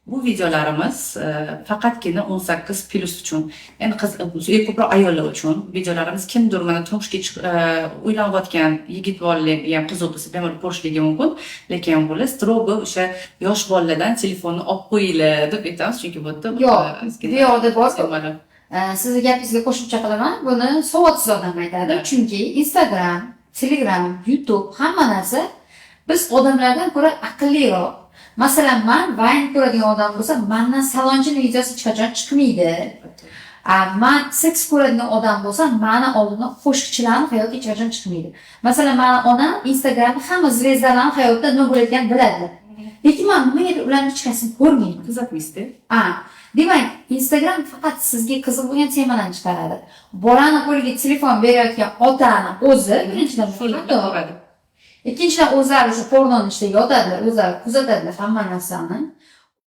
Bu videolarimiz faqatgina 18+ uchun. Endi qiz, ko'proq ayollar uchun videolarimiz. Kimdir mana turmushga chiq, uylanayotgan yigit bolalar ham qiziq bo'lsa, bemalol ko'rishligi mumkin. Lekin bular строго o'sha yosh bolalardan telefonni olib qo'yinglar deb aytamiz, chunki bu yerda Yo'q, bu yoqda bor. bemalol. Sizni gapingizga qo'shimcha qilaman. Buni savodsiz odam aytadi. Chunki Instagram, Telegram, YouTube, hamma narsa biz odamlardan ko'ra aqlliroq. Masalan, man Vine ko'radigan odam bo'lsam, mandan salonchini videosi hech qachon chiqmaydi. Man seks ko'radigan odam bo'lsam, mani oldimdan qo'shiqchilarni hayoti hech qachon chiqmaydi. Masalan, mani onam Instagramda hamma звезда larni hayotida nima bo'layotganini biladi. Lekin man nimagadir ularni hech qaysini ko'rmayman. Kuzatmaysizda. A, demak, Instagram faqat sizga qiziq bo'lgan temalarni chiqaradi. Bolani qo'liga telefon berayotgan otani o'zi birinchidan Shuni xato. ko'radi. Ikkinchidan, o'zlari o'sha pornoni ichida yotadilar, o'zlari kuzatadilar hamma narsani.